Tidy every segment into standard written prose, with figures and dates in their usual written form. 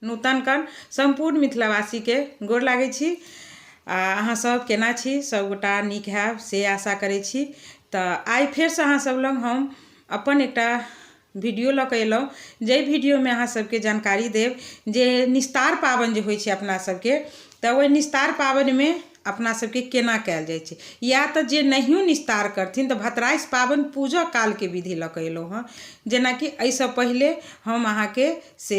नूतन कन सम्पूर्ण मिथिलावासीके गोर लागै छी आ अहाँसभ केना छी सभगोटा नीक हैब से आशा करै छी तऽ आइ फेरसँ अहाँसभ लग हम अपन एकटा वीडियो लऽ कऽ एलहुँ जाहि वीडियोमे अहाँ सभके जानकारी देब जे निस्तार पाबनि जे होइ छै अपना सभके तऽ ओहि निस्तार पाबनिमे अपना सभके केना कयल जाइ छै या तऽ जे नहियो निस्तार करथिन तऽ भतराइस पाबनि पूजऽ कालके विधि लऽ कऽ एलहुँ हँ जेनाकि एहिसँ पहिले हम अहाँके से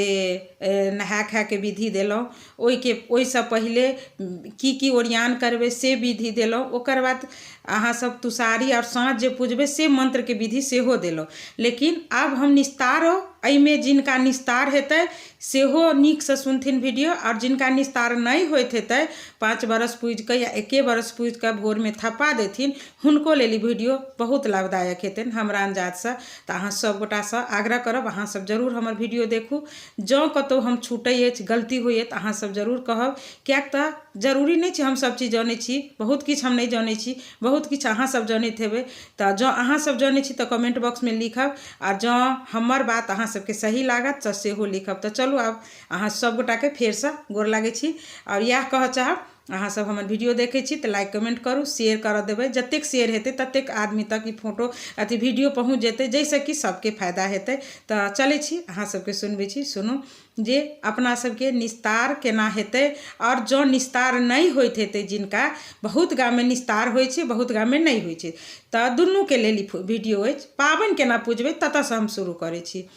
नहाय खायके विधि देलहुँ ओहिके ओहिसँ पहिले की की ओरियान करबै से विधि देलहुँ ओकर बाद अहाँ सब तुषारी आओर साँझ जे पुजबै से मन्त्रके विधि सेहो देलहुँ लेकिन आब हम निस्तारो एहिमे जिनका निस्तार हेतै सेहो नीकसँ सुनथिन वीडियो आओर जिनका निस्तार नहि होइत हेतै 5 बरस पूजि कऽ या 1 बरस पूजि कऽ भोरमे थप्पा देथिन हुनको लेल ई वीडियो बहुत लाभदायक हेतनि हमरा अन्जादसँ। तऽ अहाँ सब गोटासँ आग्रह करब अहाँ सब जरूर हमर वीडियो देखू। जँ कतहु हम छूटै अछि गलती होइए तऽ अहाँ सब जरूर कहब किएक तऽ जरूरी नहि छै हम सब चीज जनै छी बहुत किछु हम नहि जनै छी बहुत किछु अहाँ सब जनैत हेबै तऽ जँ अहाँ सब जनै छी तऽ कमेंट बॉक्समे लिखब आ जँ हमर बात अहाँ सबके सही लागत तऽ सेहो लिखब तऽ चलू आब अहाँ सब गोटाके फेरसँ गोर लागै छी आओर इएह कहऽ चाहब अहाँ सब हमर वीडियो देखै छी तऽ लाइक कमेंट करू शेयर करऽ देबै जतेक शेयर हेतै ततेक आदमी तक ई फोटो अथी वीडियो पहुँच जेतै जाहिसँ कि सबके फायदा हेतै तऽ चलै छी अहाँ सबके सुनबै छी सुनू जे अपना सबके निस्तार केना हेतै आओर जँ निस्तार नहि होइत हेतै जिनका बहुत गाममे निस्तार होइ छै बहुत गाममे नहि होइ छै तऽ दुनूके लेल ई वीडियो अछि पाबनि केना पुजबै ततऽसँ हम शुरू करै छी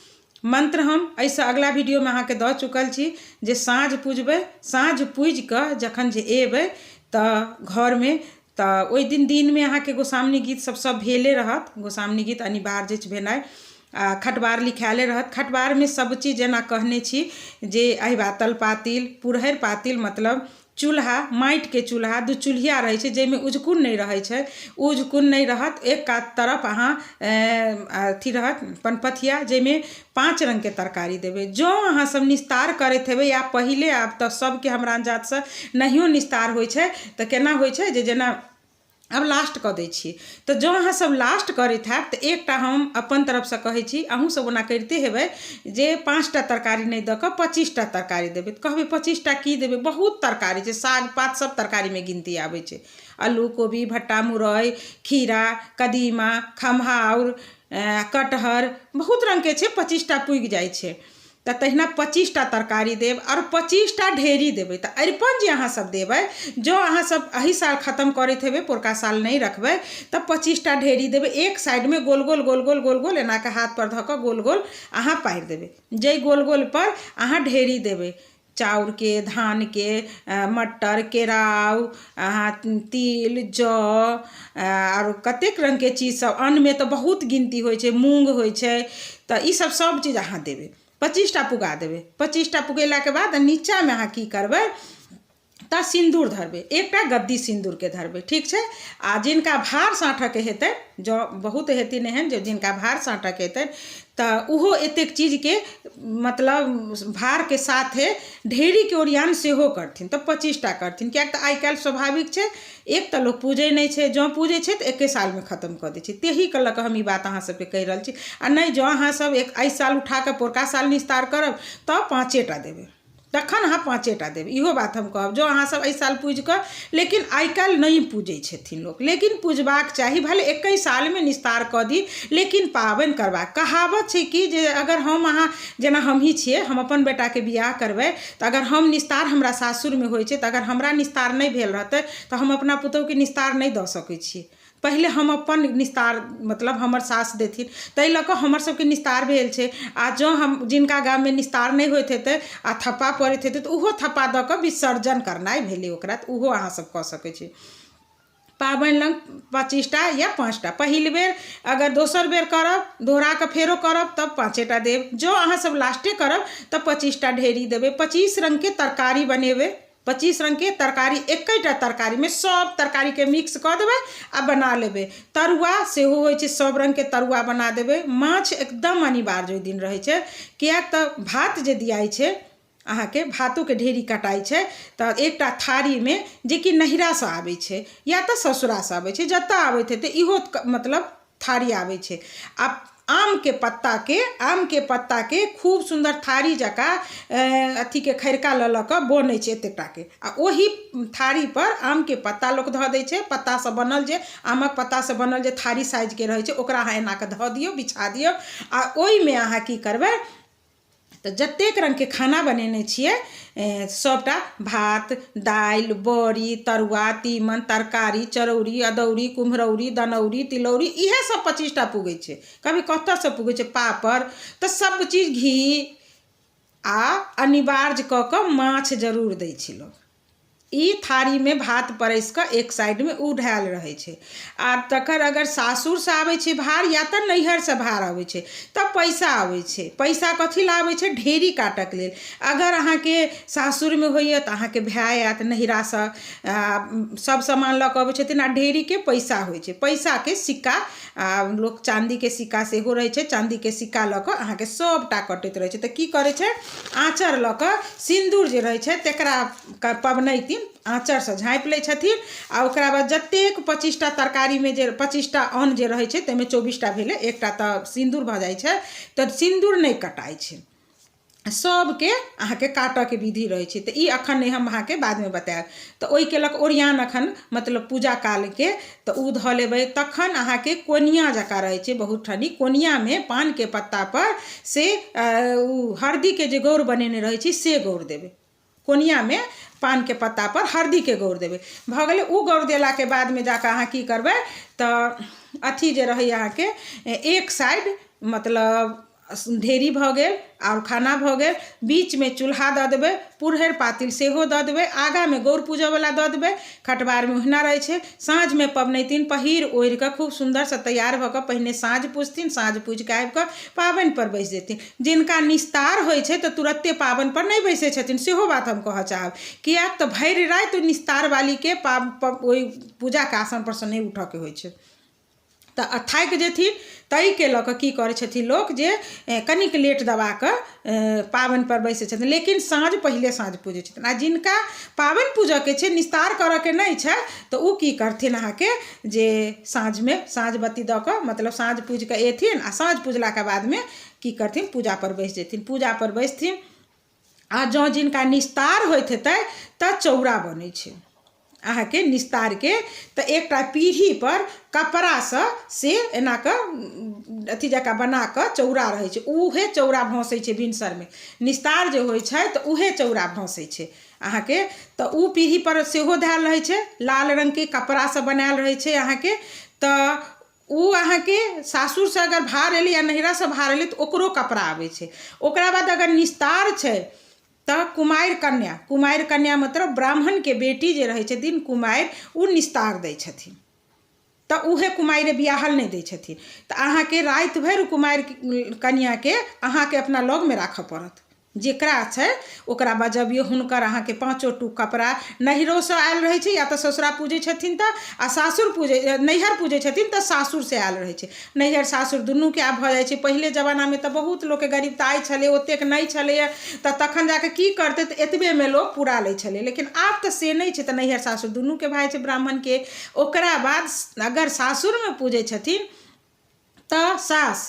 मन्त्र हम एहिसँ अगिला वीडियोमे अहाँके दऽ चुकल छी जे साँझ पुजबै साँझ पूजि कऽ जखन जे एबै तऽ घरमे तऽ ओहि दिन दिनमे अहाँके गोसाउनी गीत सब सब भेले रहत गोसाउनी गीत अनिवार्य अछि भेनाइ आ खटबार लिखायले रहत खटबारमे सब चीज जेना कहने छी जे अहिबातल पातिल पुरहरि पातिल मतलब चूल्हा माटिके चूल्हा दू चूल्हिया रहै छै जाहिमे उजकुन नहि रहै छै उजकुन नहि रहत एक कात तरफ अहाँ अथी रहत पनपथिया जाहिमे 5 रङ्गके तरकारी देबै जँ अहाँ सब निस्तार करैत हेबै या पहिले आब तऽ सबके हमरा अन्जादसँ नहियो निस्तार होइ छै तऽ केना होइ छै जे जेना आब लास्ट कऽ दै छियै तऽ जँ अहाँ सब लास्ट करैत हैब तऽ एकटा हम अपन तरफसँ कहै छी अहूँ सब ओना करिते हेबै जे 5टा तरकारी नहि दऽ कऽ 25टा तरकारी देबै तऽ कहबै 25टा की देबै बहुत तरकारी छै साग पात सब तरकारीमे गिनती आबै छै आलू कोबी भट्टा मुरइ खीरा कदीमा खम्हाउर कटहर बहुत रङ्गके छै 25टा पुगि जाइ छै तऽ तहिना 25टा तरकारी देब आओर 25टा ढेरी देबै तऽ अरिपन जे अहाँ सब देबै जँ अहाँ सब एहि साल खतम करैत हेबै पोरका साल नहि रखबै तऽ 25टा ढेरी देबै एक साइडमे गोल गोल गोल गोल गोल गोल एना कऽ हाथ पर धऽ कऽ गोल गोल अहाँ पारि देबै जाहि गोल गोल पर अहाँ ढेरी देबै चाउरके धानके मटर केराउ अहाँ तिल जौ आरो कतेक रङ्गके चीज सब अन्नमे तऽ बहुत गिनती होइ छै मूँग होइ छै तऽ ई सब सब चीज अहाँ देबै 25टा पुगा देबै 25टा पुगेलाके बाद नीचाँमे अहाँ की करबै तऽ सिन्दूर धरबै एकटा गद्दी सिन्दूरके धरबै ठीक छै आ जिनका भार साँठऽके हेतै जँ बहुत हेथिन एहन जे जिनका भार साँठऽके हेतनि तऽ ओहो एतेक चीजके मतलब भारके साथे ढेरीके ओरियान सेहो करथिन तऽ 25टा करथिन किएक तऽ आइ काल्हि स्वाभाविक छै एक तऽ लोक पूजै नहि छै जँ पूजै छै तऽ एके सालमे खतम कऽ दै छै ताहिके लऽ कऽ हम ई बात अहाँ सबके कहि रहल छी आ नहि जँ अहाँ सब एक एहि साल उठा कऽ पोरका साल निस्तार करब तऽ 5टा देबै तखन अहाँ 5टा देब इहो बात हम कहब जँ अहाँ सब एहि साल पूजि कऽ लेकिन आइ काल्हि नहि पूजै छथिन लोक लेकिन पूजबाक चाही भले एके सालमे निस्तार कऽ दी लेकिन पाबनि करबाक कहावत छै कि जे अगर हम अहाँ जेना हमही छियै हम अपन बेटाके बियाह करबै तऽ अगर हम निस्तार हमरा सासुरमे होइ छै तऽ अगर हमरा निस्तार नहि भेल रहतै तऽ हम अपना पुतोहुके निस्तार नहि दऽ सकै छियै पहिले हम अपन निस्तार मतलब हमर सास देथिन ताहि लऽ कऽ हमर सबके निस्तार भेल छै आ जँ हम जिनका गाममे निस्तार नहि होइत हेतै आ थप्पा पड़ैत हेतै तऽ ओहो थप्पा दऽ कऽ विसर्जन करनाइ भेलै ओकरा तऽ ओहो अहाँ सब कऽ सकै छी पाबनि लग 25टा या 5टा पहिल बेर अगर दोसर बेर करब दोहरा कऽ फेरो करब तब 5टा देब जँ अहाँ सब लास्टे करब तऽ 25टा ढेरी देबै 25 रङ्गके तरकारी बनेबै 25 रङ्गके तरकारी एकेटा तरकारीमे सब तरकारीके मिक्स कऽ देबै आ बना लेबै तरुआ सेहो होइ छै सब रङ्गके तरुआ बना देबै माछ एकदम अनिवार्य ओहि दिन रहै छै किएक तऽ भात जे दियाइ छै अहाँके भातोके ढेरी कटाइ छै तऽ एकटा थारीमे जेकि नैहरासँ आबै छै या तऽ ससुरासँ आबै छै जतऽ आबैत हेतै इहो मतलब थारी आबै छै आ आमके पत्ताके आमके पत्ताके खूब सुन्दर थारी जकाँ अथीके खरिका लऽ लऽ कऽ बनै छै एतेक टाके आ ओही थारीपर आमके पत्ता लोक धऽ दै छै पत्तासँ बनल जे आमक पत्तासँ बनल जे थारी साइजके रहै छै ओकरा अहाँ एना कऽ धऽ दियौ बिछा दियौ आ ओहिमे अहाँ की करबै तऽ जतेक रङ्गके खाना बनेने छियै सभटा भात दालि बड़ी तरुआ तीमन तरकारी चरौरी अदौरी कुम्हरौरी दनौरी तिलौरी इएह सभ 25 टा पुगै छै। कभी कतऽसँ पुगै छै पापड़ तऽ सभ चीज घी आ अनिवार्य कऽ कऽ माछ जरूर दै छै लोक। ई थारीमे भात परसि कऽ एक साइडमे उढ़ायल रहै छै। आ तकर अगर सासुरसँ आबै छै भार या तऽ नैहरसँ भार अबै छै तऽ पैसा अबै छै। पैसा कथी लए आबै छै? ढेरी काटऽके लेल। अगर अहाँके सासुरमे होइए तऽ अहाँके भाय आयत नैहरासँ, सब सामान लऽ कऽ अबै छथिन आ ढेरीके पैसा होइ छै। पैसाके सिक्का आ लोक चाँदीके सिक्का सेहो रहै छै। चाँदीके सिक्का लऽ कऽ अहाँके सबटा कटैत रहै छै। तऽ की करै छै? आँचर लऽ कऽ सिन्दूर जे रहै छै तकरा पबनैतिन आँचरसँ झाँपि लै छथिन आ ओकरा बाद जतेक 25 टा तरकारीमे जे 25 टा अन्न जे रहै छै ताहिमे 24 टा भेलै, एकटा तऽ सिन्दूर भऽ जाइ छै। तऽ सिन्दूर नहि कटाइ छै, सभके अहाँके काटऽके विधि रहै छै। तऽ ई अखन नहि, हम अहाँके बादमे बतायब। तऽ ओहिके लऽ कऽ ओरियान अखन मतलब पूजा कालके तऽ ओ धऽ लेबै। तखन अहाँके कोनिया जकाँ रहै छै बहुत ठानी। कोनियामे पानके पत्तापर से ओ हरदीके जे गौर बनेने रहै छी से गौर देबै। कोनियामे पानके पत्तापर हरदीके गौर देबै, भऽ गेलै। ओ गौर देलाके बादमे जाकऽ अहाँ की करबै? तऽ अथी जे रहैए अहाँके एक साइड मतलब ढेरी भऽ गेल आओर खाना भऽ गेल, बीचमे चूल्हा दऽ देबै, पुरहरि पातिल सेहो दऽ देबै, आगाँमे गौर पूजयवला दऽ देबै। खटबारमे ओहिना रहै छै। साँझमे पबनैतिन पहिर ओढ़ि कऽ खूब सुन्दरसँ तैयार भऽ कऽ पहिने साँझ पूजथिन। साँझ पूजि कऽ आबि कऽ पाबनिपर बैसि जेथिन। जिनका निस्तार होइ छै तऽ तुरत्ते पाबनिपर नहि बैसै छथिन, सेहो बात हम कहऽ चाहब, किएक तऽ भरि राति ओहि निस्तारवालीके ओहि पूजाके आसनपर सँ नहि उठऽके होइ छै, तऽ थाकि जेथिन। ताहिके लऽ कऽ की करै छथिन लोक जे कनिक लेट दबा कऽ पाबनिपर बैसै छथिन, लेकिन साँझ पहिले साँझ पूजै छथिन। आ जिनका पाबनि पूजऽके छै, निस्तार करऽके नहि छै, तऽ ओ की करथिन अहाँके जे साँझमे साँझ बत्ती दऽ कऽ मतलब साँझ पूजि कऽ एथिन आ साँझ पूजलाके बादमे की करथिन? पूजापर बैस जेथिन। पूजापर बैसथिन आ जँ जिनका निस्तार होइत हेतै तऽ चौरा बनै छै अहाँके निस्तारके। तऽ एकटा पीढ़ीपर कपड़ासँ से एना कऽ अथी जकाँ बना कऽ चौरा रहै छै, उहे चौरा भसै छै। भिनसरमे निस्तार जे होइ छै तऽ उहे चौरा भसै छै अहाँके। तऽ ओ पीढ़ीपर सेहो धयल रहै छै, लाल रङ्गके कपड़ासँ बनायल रहै छै अहाँके। तऽ ओ अहाँके सासुरसँ अगर भार एलै या नैहरासँ भार एलै तऽ ओकरो कपड़ा आबै छै। ओकरा बाद अगर निस्तार छै तऽ कुमारि कन्या, कुमारि कन्या मतलब ब्राह्मणके बेटी जे रहै छथिन कुमारि, ओ निस्तार दै छथिन। तऽ उहे कुमारि, बियाहल नहि दै छथिन। तऽ अहाँके राति भरि कुमारि कन्याके अहाँके अपना लगमे राखऽ पड़त। जेकरा छै ओकरा बजबियौ, हुनकर अहाँके पाँचो टूक कपड़ा नैहरोसँ आयल रहै छै या तऽ ससुरा पूजै छथिन तऽ आ सासुर पूजै, नैहर पूजै छथिन तऽ सासुरसँ आयल रहै छै। नैहर सासुर दुनूके आब भऽ जाइ छै। पहिले जमानामे तऽ बहुत लोकके गरीबताइ छलै, ओतेक नहि छलैए, तऽ तखन जाकऽ की करतै? तऽ एतबेमे लोक पूरा लै छलै, लेकिन आब तऽ से नहि छै। तऽ नैहर सासुर दुनूके भए जाइ छै ब्राह्मणके। ओकरा बाद अगर सासुरमे पूजै छथिन तऽ सास,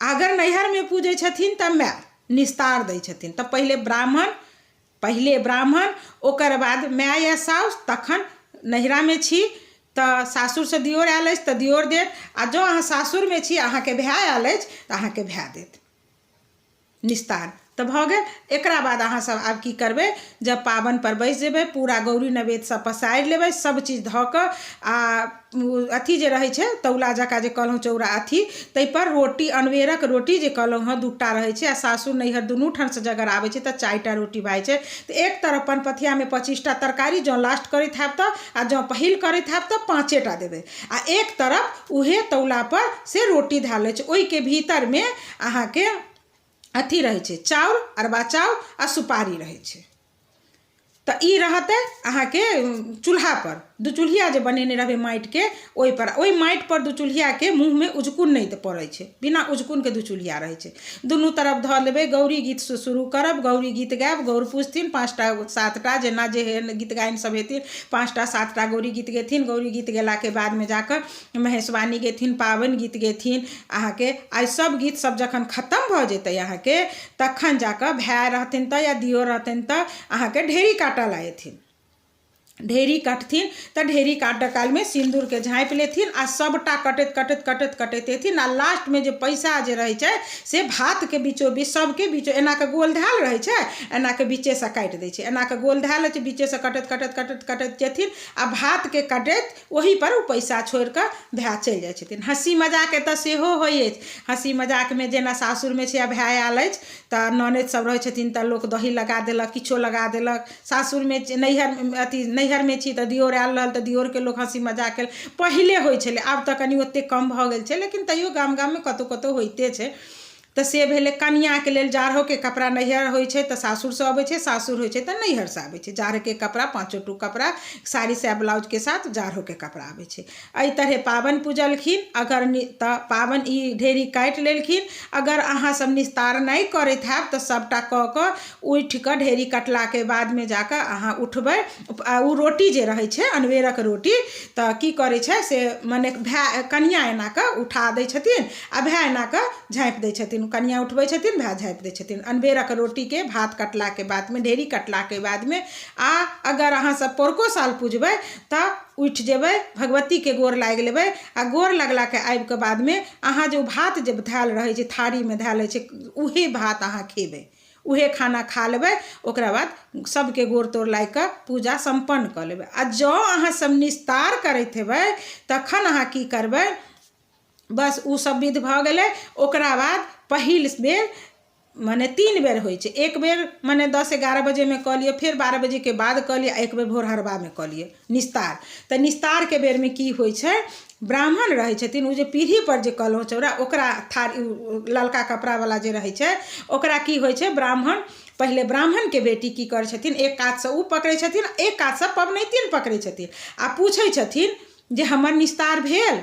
अगर नैहरमे पूजै छथिन तऽ माय निस्तार दै छथिन। तऽ पहिले ब्राह्मण, पहिले ब्राह्मण, ओकर बाद माय या साउस। तखन नैहरामे छी तऽ सासुरसँ दियोर आयल अछि तऽ दियोर देत आ जँ अहाँ सासुरमे छी, अहाँके भाय आयल अछि तऽ अहाँके भाय देत निस्तार। तऽ भऽ गेल। एकरा बाद अहाँ सब आब की करबै? जब पाबनि पर बैस जेबै, पूरा गौरी नैवेद्य सब पसारि लेबै, सब चीज धऽ कऽ आ अथी जे रहै छै तौला जकाँ जे कहलहुँ चौरा अथी, ताहिपर रोटी, अनबेरक रोटी जे कहलहुँ हँ, दूटा रहै छै आ सासुर नैहर दुनू ठामसँ जे अगर आबै छै तऽ चारिटा रोटी भऽ जाइ छै। तऽ एक तरफ पान पथियामे 25 टा तरकारी जँ लास्ट करैत हैब तऽ आ जँ पहिल करैत हैब तऽ पाँचेटा देबै आ एक तरफ उहे तौलापर से रोटी धयल रहै छै। ओहिके भीतरमे अहाँके अथी रहै छै, चाउर, अरबा चाउर आ सुपारी रहै छै। तऽ ई रहतै अहाँके चूल्हापर। दुचुल्हिया जे बनेने रहबै माटिके ओहिपर, ओहि माटिपर दुचुल्हियाके मुँहमे उजकुन नहि पड़ै छै, बिना उजकुनके दुचुल्हिया रहै छै। दुनू तरफ धऽ लेबै, गौरी गीतसँ शुरू करब, गौरी गीत गायब, गौर पूजथिन, 5टा 7टा जेना जेहन गीत गायन सब हेथिन, 5टा 7टा गौरी गीत गेथिन। गौरी गीत गेलाके बादमे जाकऽ महेशवाणी गेथिन, पाबनि गीत गेथिन अहाँके। आइ सब गीत सब जखन खतम भऽ जेतै अहाँके, तखन जाकऽ भाय रहथिन तऽ या दियोर रहथिन तऽ अहाँके ढेरी काटऽ लए एथिन। ढेरी कटथिन तऽ ढेरी काटऽ कालमे सिन्दूरके झाँपि लेथिन आ सभटा कटैत कटैत कटैत कटैत एथिन आ लास्टमे जे पैसा जे रहै छै से भातके बीचो बीच सभके बीचो एना कऽ गोल धयल रहै छै, एना कऽ बीचेसँ काटि दै छै, एना कऽ गोल धयल रहै छै, बीचेसँ कटैत कटैत कटैत कटैत जेथिन आ भातके कटैत ओहीपर ओ पैसा छोड़िकऽ भाय चलि जाइ छथिन। हँसी मजाक एतऽ सेहो होइ अछि। हँसी मजाकमे जेना सासुरमे छै आ भाय आयल अछि तऽ ननदि सब रहै छथिन तऽ लोक दही लगा देलक, किछो लगा देलक। सासुरमे नैहर अथी नैहरमे छी तऽ दियोर आयल रहल तऽ दियोरके लोक हँसी मजाक कयल। पहिले होइ छलै, आब तऽ कनि ओते कम भऽ गेल छै, लेकिन तैयो गाम गाममे कतहु कतहु होइते छै। तऽ से भेलै कनिआँके लेल जाड़ोके कपड़ा नैहर होइ छै तऽ सासुरसँ अबै छै, सासुर होइ छै तऽ नैहरसँ आबै छै। जाड़के कपड़ा पाँचो टूक कपड़ा साड़ी साया ब्लाउजके साथ जाड़ोके कपड़ा आबै छै। एहि तरहे पाबनि पुजलखिन अगर तऽ पाबनि ई ढेरी काटि लेलखिन। अगर अहाँ सब निस्तार नहि करैत हैब तऽ सबटा कऽ कऽ उठि कऽ ढेरी कटलाके बादमे जाकऽ अहाँ उठबै आ ओ रोटी जे रहै छै अनबेरक रोटी, तऽ की करै छै से मने भाय कनिआँ एना कऽ उठा दै छथिन आ भाय एना कऽ झाँपि दै छथिन। कनिआँ उठबै छथिन, भाय झाँपि दै छथिन अनबेरक रोटीके भात कटलाके बादमे, ढेरी कटलाके बादमे। आ अगर अहाँ सब पौरको साल पुजबै तऽ उठि जेबै, भगवतीके गोर लागि लेबै आ गोर लगलाके आबिकऽ बादमे अहाँ जे ओ भात जे धयल रहै छै, थारीमे धयल रहै छै, उहे भात अहाँ खेबै, उहे खाना खा लेबै। ओकरा बाद सबके गोर तोर लागि कऽ पूजा सम्पन्न कऽ लेबै। आ जँ अहाँ सब निस्तार करैत हेबै तखन अहाँ की करबै, बस ओ सब विध भऽ गेलै। ओकरा बाद पहिल बेर मने 3 बेर होइ छै, एक बेर मने 10-11 बजेमे कऽ लिअ, फेर 12 बजेके बाद कऽ लिअ, एक बेर भोरहरबामे कऽ लिअ निस्तार। तऽ निस्तारके बेरमे की होइ छै, ब्राह्मण रहै छथिन, ओ जे पीढ़ीपर जे कहलहुँ चौरा, ओकरा थारी ललका कपड़ावला जे रहै छै ओकरा की होइ छै, ब्राह्मण पहिले ब्राह्मणके बेटी की करै छथिन, एक कातसँ ओ पकड़ै छथिन, एक कातसँ पबनैतिन पकड़ै छथिन आ पूछै छथिन जे हमर निस्तार भेल।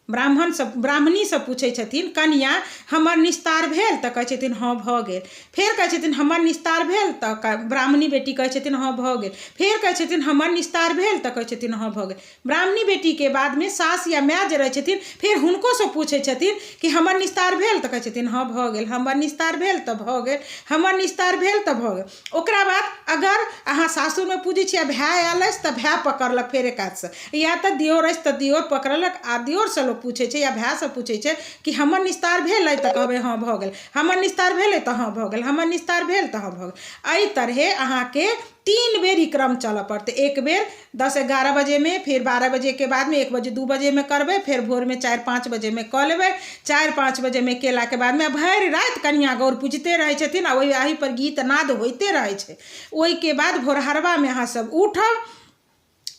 ब्राह्मण सब ब्राह्मणीसँ पूछै छथिन, कनिआँ हमर निस्तार भेल? तऽ कहै छथिन हँ भऽ गेल। फेर कहै छथिन हमर निस्तार भेल? तऽ ब्राह्मणी बेटी कहै छथिन हँ भऽ गेल। फेर कहै छथिन हमर निस्तार भेल? तऽ कहै छथिन हँ भऽ गेल। ब्राह्मणी बेटीके बादमे सास या माय जे रहै छथिन फेर हुनकोसँ पूछै छथिन कि हमर निस्तार भेल? तऽ कहै छथिन हँ भऽ गेल। हमर निस्तार भेल? तऽ भऽ गेल। हमर निस्तार भेल? तऽ भऽ गेल। ओकरा बाद अगर अहाँ सासुरमे पूजै छी आ भाय आयल अछि तऽ भाय पकड़लक फेर एक कातसँ, या तऽ दियोर अछि तऽ दियोर पकड़लक आ दियोरसँ लोक पूछै छै या भायसँ पूछै छै कि हमर निस्तार भेल अइ? तऽ कहबै हँ भऽ गेल। हमर निस्तार भेल अइ? तऽ हँ भऽ गेल। हमर निस्तार भेल? तऽ हँ भऽ गेल। एहि तरहे अहाँके 3 बेर ई क्रम चलऽ पड़तै। एक बेर 10-11 बजेमे, फेर 12 बजेके बादमे 1 बजे 2 बजेमे करबै, फेर भोरमे 4-5 बजेमे कऽ लेबै। 4-5 बजेमे केलाके बादमे भरि राति कनिआँ गौर पूजिते रहै छथिन आ ओहि एहिपर गीत नाद होइते रहै छै। ओहिके बाद भोरहरबामे अहाँ सब उठब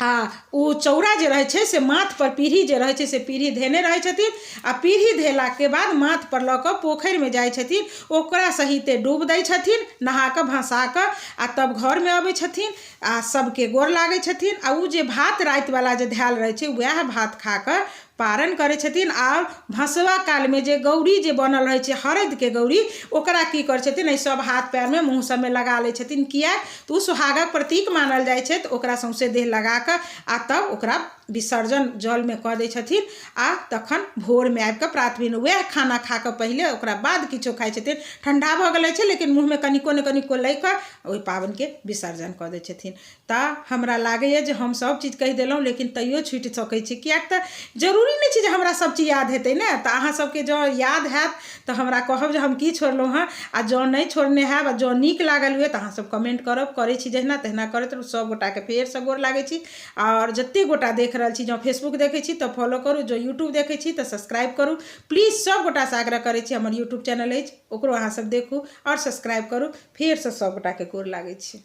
आ ओ चौरा जे रहै छै से माथपर पीढ़ी जे रहै छै से पीढ़ी धेने रहै छथिन आ पीढ़ी धेलाके बाद माथपर लऽ कऽ पोखरिमे जाइ छथिन, ओकरा सहिते डूब दै छथिन नहा कऽ भसा कऽ आ तब घरमे अबै छथिन आ सबके गोर लागै छथिन आ ओ जे भात रातिवला जे धयल रहै छै वएह भात खा कऽ पारण करै छथिन। आ भसबा कालमे जे गौरी जे बनल रहै छै हरदिके गौरी, ओकरा की करै छथिन, एहि सब हाथ पयरमे मुँह सबमे लगा लै छथिन। किएक तऽ ओ सोहागक प्रतीक मानल जाइ छै, तऽ ओकरा सौँसे देह लगा कऽ आ तब ओकरा विसर्जन जलमे कऽ दै छथिन। आ तखन भोरमे आबि कऽ प्रात भेने वएह खाना खा कऽ पहिले ओकरा बाद किछो खाइ छथिन। ठण्डा भऽ गेल रहै छै लेकिन मुँहमे कनिको ने कनिको लै कऽ ओहि पाबनिके विसर्जन कऽ दै छथिन। तऽ हमरा लागैए जे हम सब चीज कहि देलहुँ, लेकिन तैयो छुटि सकै छै, किएक तऽ जरूरी नहि छै जे हमरा सब चीज याद हेतै ने। तऽ अहाँ सबके जँ याद हैत तऽ हमरा कहब जे हम की छोड़लहुँ हँ, आ जँ नहि छोड़ने हैब आ जँ नीक लागल हुए तऽ अहाँ सब कमेंट करब। करै छी जहिना तहिना करैत रहू। सब गोटाके फेरसँ गोर लागै छी। आओर जते गोटा देख रहल छी, जँ फेसबुक देखै छी तऽ फॉलो करू, जँ यूट्यूब देखै छी तऽ सब्सक्राइब करू। प्लीज सब गोटासँ आग्रह करै छी, हमर यूट्यूब चैनल अछि, ओकरो अहाँ सब देखू आओर सब्सक्राइब करू। फेरसँ सब गोटाके गोर लागै छी।